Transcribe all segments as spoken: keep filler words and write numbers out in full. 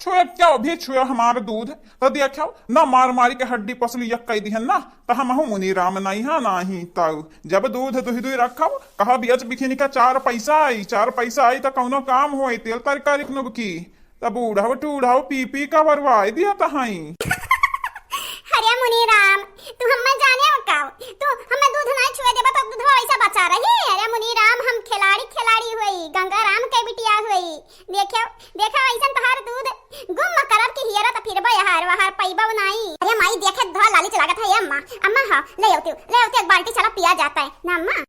छुए क्या भी छुए हमार दूध, तो देखो ना मार मारी के हड्डी पसली एक कई दिहन ना, तो हमहू मुनीराम नहीं है नाही। तो जब दूध दुहि दुहि रखब, कहा बेच बिखिन का चार पैसा आई, चार पैसा आई तो कौनो काम होई, तेल तरकारी नुबकी। त बूढ़व टूढ़व पी पी का बरवाई दिया तहाई। अरे मुनीराम, तू हम्मे जाने हो का? तू हम्मे दूध ना छुए देबा तो दूधवा ऐसा बचा रही? अरे मुनीराम, हम खिलाड़ी खिलाड़ी हुई, गंगाराम के बिटिया हुई। देखो, देखो ऐसन तहार दूध गुम करब की हियरा त फिरबा यहार वहार पैबा नाई। अरे माई देखे धोआ लालिच लागत है ये अम्मा। अम्मा हाँ, ले आओ तू, ले आओ तू एक बाल्टी चला पिया जाता है ना अम्मा।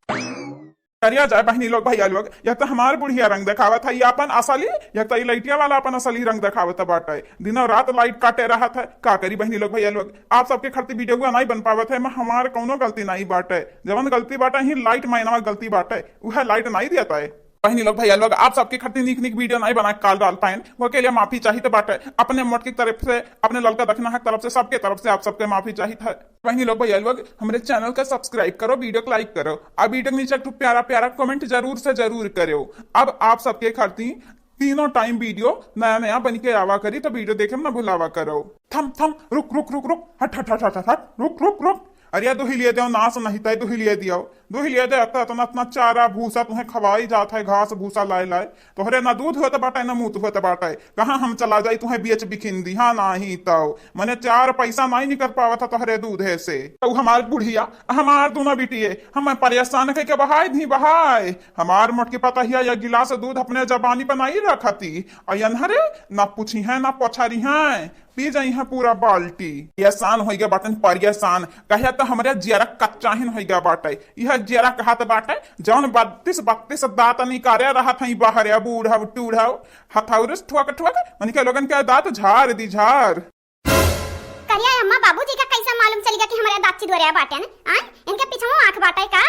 करिया जाए बहनी लोग भैया लोग, यह तो हमार बुढ़िया रंग देखावत है, ये अपन असली, यह तो ई लइटिया वाला अपन असली रंग देखावत बाटे। दिनों रात लाइट काटे रहत है, का करी बहनी लोग भैया लोग। आप सबके खातिर वीडियो नहीं बन पावत है, मैं हमार कौनो गलती नहीं बाटे, जवन गलती बाटे ही लाइट मैनवा गलती बाटे, वह लाइट नहीं देता है। बहनी लोग भैया लोग, आप सबके खातिर नीक नीक वीडियो नहीं बना के काल डाल पाएन, वो के लिए माफी चाहित बाटे अपने मोट की तरफ से, अपने ललका दखना हक तरफ से, सबके तरफ से आप सबके माफी चाहित है। बहनी लोग भैया लोग, हमरे चैनल का सब्सक्राइब करो, वीडियो को लाइक करो, और वीडियो के नीचे एक ठो प्यारा प्यारा कमेंट जरूर से जरूर करो। अब आप सबके खातिर तीनों टाइम वीडियो नया नया बन के आवा करी, तो वीडियो देखे में ना भुलावा करो। थम थम, रुक रुक रुक रुक, हट हट हट हट हट, रुक रुक रुक। अरे दुहिलिए दियो, नाश नहीं तय दुहिलिए दियो, दुहिलिए दे। अतना अतना चारा भूसा तुहें खवाई जात है, घास भूसा लाए लाए। तोहरे ना दूध होत बाटे, ना मूत होत बाटे। कहाँ हम चला जाई, तुहें बेच बिखिन दी? हाँ, नाही तो मने चार पैसा नाही निकल पावत है तोहरे दूधे से। तो हमार बुढ़िया, हमार दूनो बिटिये, हम परेशान कई के बहाय दी बहाय। हमार मोटकी पतहिया या गिलास दूध अपने जबानी पर नाही रखती। और यनहरे ना पूछी है, ना पोछरी है। पी जाई है पूरा बाल्टी। परेशान होइगा बाटन, परेशान। कहे तो हमरे जियरा कच्चाहिन होइगा बाटे। यह जियरा कहत बाटे, जौन बत्तीस बत्तीस दांत निकारे रहत हई बहरे, बूढ़व टूढ़व, हथौरस ठुअक ठुअक, उनके लोगन के दांत झार दी झार। करिया अम्मा, बाबूजी का कैसे मालूम चल गया कि हमारे दाची दोरिया बाटे न? आय, इनके पीछे आंख बाटे का?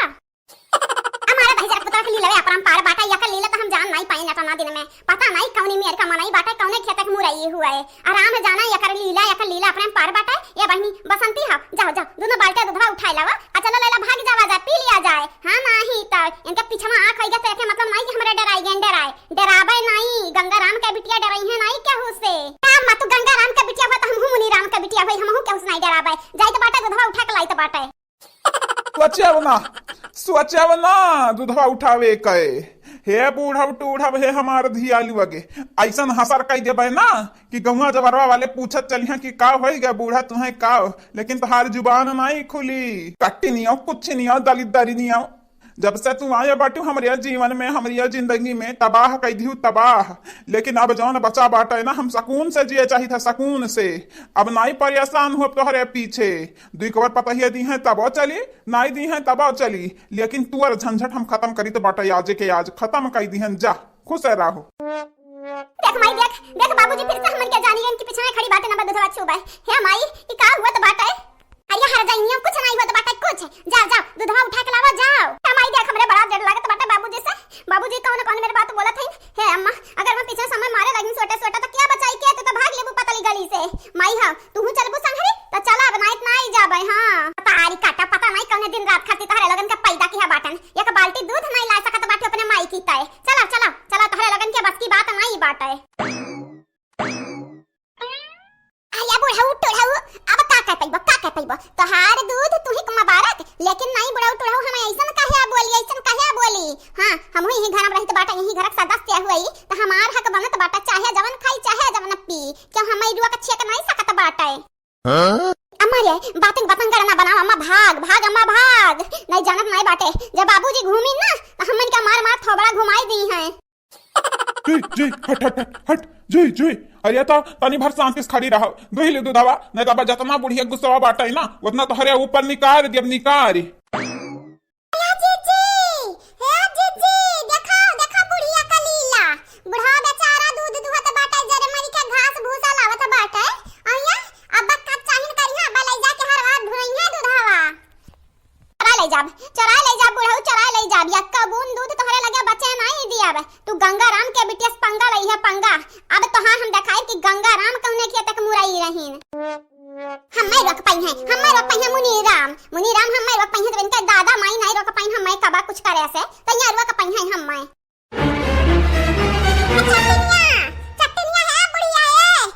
हमारे भैया पुतरा के लीला अपरंपार बाटे, यकर लीला तो हम जान नहीं पाए नटना दिन में। पता नहीं कौनी मेर का मनई बाटे, कौने खेत के मुरई हुआ है। आराम जाना यकर लीला, यकर लीला अपरंपार बाटे। ये बहनी बसंती हा, जाओ, जाओ, दोनों बाल्टी दूधवा उठाए लावा, आ चलो लैला भाग जावा जाए, पी लिया जाए। हाँ, नाही तो इनके पीछे में आँख होइगा तो एके मतलब नहीं कि हमरे डराई गए, डराए, डराबे नहीं, गंगाराम के बिटिया डराई है नहीं केहू से। का अम्मा, तू गंगाराम के बिटिया हुआ तो हमहू मुनीराम के बिटिया हुई, हमहू केहू से नहीं डराबे। जाइत बाटे दूधवा उठा के लाइत बाटे। सोचेव ना, सोचेव ना दूधवा उठावे के। हे बूढ़व टूढ़व, हे हमार धियालु अगे, ऐसन हसर कई देबे ना कि गौवा जबरवा वाले पूछत चलिहा कि का होई गया बूढ़ा तुहें का, लेकिन तोहार जुबान नहीं खुली। कट्टी नियो, कुछ नियो, दलिद्दरी नियो। जब से तू आए बाटू हमरे जीवन में, हमरे जिंदगी में तबाह कई दिहू तबाह। लेकिन अब जौन बचा बाटे ना, हम सकून से जिए चाहित है, सकून से। अब नाई परेशान हो तोहरे पीछे। दुई कवर पतहिया दी हैं तबो चली, नाई दी हैं तबो चली, लेकिन तुअर झंझट हम खत्म करीत बाटे आज के आज, खत्म कई दिहन जा, खुश रहो। देख माई, देख, देख बाबूजी फिर से हमन के जानी इनके पीछे में खड़ी बाटे ना दूधवा छुबे। हे माई, ई का हुआ तो बाटे? अरे हर जाइनियो कुछ नहीं हुआ तो बाटे कुछ। जाओ, जाओ, दूधवा उठा के लावा, जाओ। हे माई देख, हमरे बड़ा डर लागत बाटे बाबूजी से। बाबूजी कौन कौन मेरे बात बोलत हैं। हे अम्मा, अगर मैं पीछे समय मारे लगिन सोटे सोटे तो क्या बचाई के, तू तो भाग लेबू पतली गली से। माई हाँ, तूहू चलबू संघरी? त चला, अब नाइत ना आई जाबे, हाँ। तारी काटा, पता नाई कौने दिन रात खातिर तोहरे लोगन के पैदा किहा बाटन। एक बाल्टी दूध नाई ला सकत बाटे अपने माई की तय। चला, चला, चला, तोहरे लोगन के बस की बात नाई बाटे। अरे बुढ़ऊ, टुढ़ऊ, अब का कह पइबो, का कह पइबो? तोहार दूध तुही के मुबारक, लेकिन नाई बुढ़ऊ, टुढ़ऊ, हम ऐसन काहे बोली, ऐसन काहे बोली? हाँ, हमहू यही घर में रहित बाटे, यही घर के सदस्य हुई, त हमार हक बनत बाटे, चाहे जवन खाई, चाहे जवन पी, क्यों हम रुआ के छेक नाई सकत बाटे? हाँ? अम्मा रे, बातन बातन गड़ना बनाओ, अम्मा भाग, भाग अम्मा भाग। नहीं जानत नहीं बाटे, जब बाबूजी घूमी ना, तो हमन के मार मार थोबड़ा घुमाई दी हैं। जी, जी, हट, हट, हट, हट, जी, जी। अरे तो तनी भर शांति से खड़ी रहो, दुही ले दूधवा, नहीं तो अब जतना बुढ़िया गुस्सा बाटे ना, उतना तोहरे ऊपर निकार दियब, निकार। हे जीजी, हे जीजी, देखो, देखो बुढ़िया का लीला। बुढ़वा बेचारा दूध दुहत बाटे, जरे मरी के घास भूसा लावत बाटे। अइया, अब का चाहिन करिहा, अब ले जाके हर बार ढुरइहे दूधवा। चरा ले जाब, चरा ले जाब बुढ़ऊ, चरा ले जाब। यक्का बूंद दूध तोहरे लगे बचे नहीं दियब। तू गंगा राम के बिटिया से पंगा लइहे पंगा। अब तोहार हम देखाई कि गंगा राम कौने खेत के मुरई रहीन। हम्मे रोक पइहे, हम्मे रोक पइहे मुनीराम, मुनीराम हम्मे रोक पइहे, जब इनके दादा माई नहीं रोक पइन हम्मे कबा कुछ करे से, त यहाँ रोक पइहे हम्मे। चट्टनिया, चट्टनिया है बुढ़िया ए,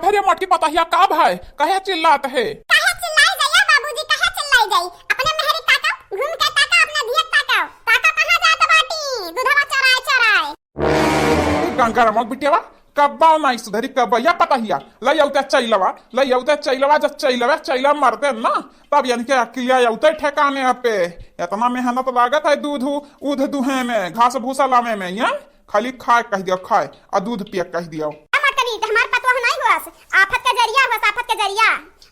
अरे मोटकी पतहिया, का भाई, काहे चिल्लात है? काहे चिल्लाई जाइया बाबूजी, काहे चिल्लाई जाई? अपने मेहरी ताका, घूम के ताका, अपने धिया ताका। ताका कहाँ जात बाटी? दूधवा चराए, चराए। गंगा रमक बिटियावा, कब्बा नाई सुधरी, कब्बा या पतहिया। लई अउते चइलवा, लई अउते चइलवा, जब चइलवा, चइला मरते ना, तब इनके अकिलिया अउते ठेकाने पे। इतना मेहनत लागत है दूध उ-, उध दुहे में, घास भूसा लावे में, या? खाली खाए कह दियो, खाए, आ दूध पिए कह दियो। का मटकनी, त हमार पतोह नाई हुअस, आफत के जरिया हुअस, आफत के जरिया।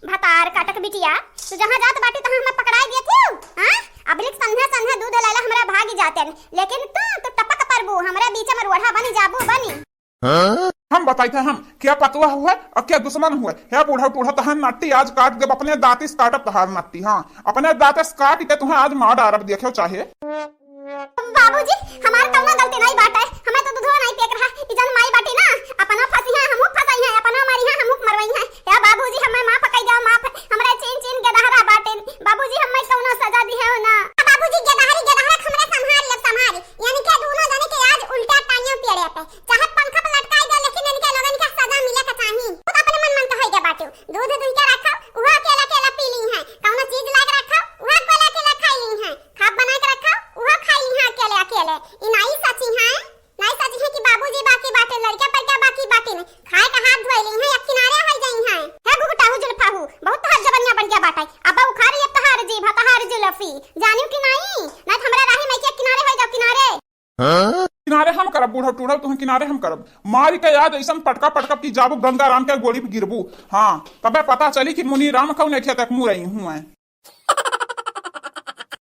भतार काटक बिटिया, तू जहाँ जात बाटी, तहाँ हमें पकड़ाई देत हो, हाँ? अबलिक संध्या, संध्या दूध लैला हमरा भागी जाते, लेकिन तू, तू टपक परबू, हमरा बीच में रोढ़ा बनी जाबू, बनी। हम बताई थे हम, क्या पतोह हुए और क्या दुश्मन हुए। हे बूढ़ा, बूढ़ा तहार नट्टी आज काट देब, अपने दांती से काटब तहार नट्टी, हाँ, अपने दांत से काट के तुम्हें आज मार डारब, देखो चाहे। बाबूजी, हमार कौनो गलती नहीं बाटे, हमें तो दूधवा नहीं पेक रहा। ई जन माई बाटी ना, अपना फंसी है, हमहू फंसाई है, अपना मारी है, हमहू मरवाई है। या बाबूजी, हमें माफ कर दो, माफ। हमरा चीन चीन गेदहरा बाटे। बाबूजी, हमें कौनो सजा दी है ना। बाबूजी, गेदहरी, गेदहरा हमरे संभारी, अब संभारी। यानी के दोनों जने के आज उल्टा टांगियों पेड़े पे, चाहे पंखा पे लटकाई दो, लेकिन इनके लोगन के सजा मिले के चाही। खुद अपने मन मन के होई के बाटे। दूध दुह के रखो, उहो अकेला अकेला पी ली है। कौनो चीज लाग रखो, उहो अकेला अकेला खाई ली है। खाब बना के रखो, उहो खाई ली है अकेले अकेले। ई नाई सची है, नाई सची है कि बाबूजी बाकी बाटे, लड़का पर क्या बाकी बाटे में खाए का हाथ धोए ली है, एक किनारे हो जाई है। हे घुघुटाहू जुल्फाहू, बहुत तहार जबनिया बढ़ गया बाटे। अब उखारी अब तहार जीभ, तहार जुल्फी, जानियो कि नाई? ना तो हमरा राही में के किनारे हो जाओ, किनारे। किनारे हम करब, बूढ़ो टूढ़ो, तुहें किनारे हम करब। मारी के आज ऐसन पटका पटकब कि जाबू गंगा राम के गोड़ी पे गिरबू। हाँ, तबे पता चली कि मुनि राम कौन खेत एक मुरई हुए।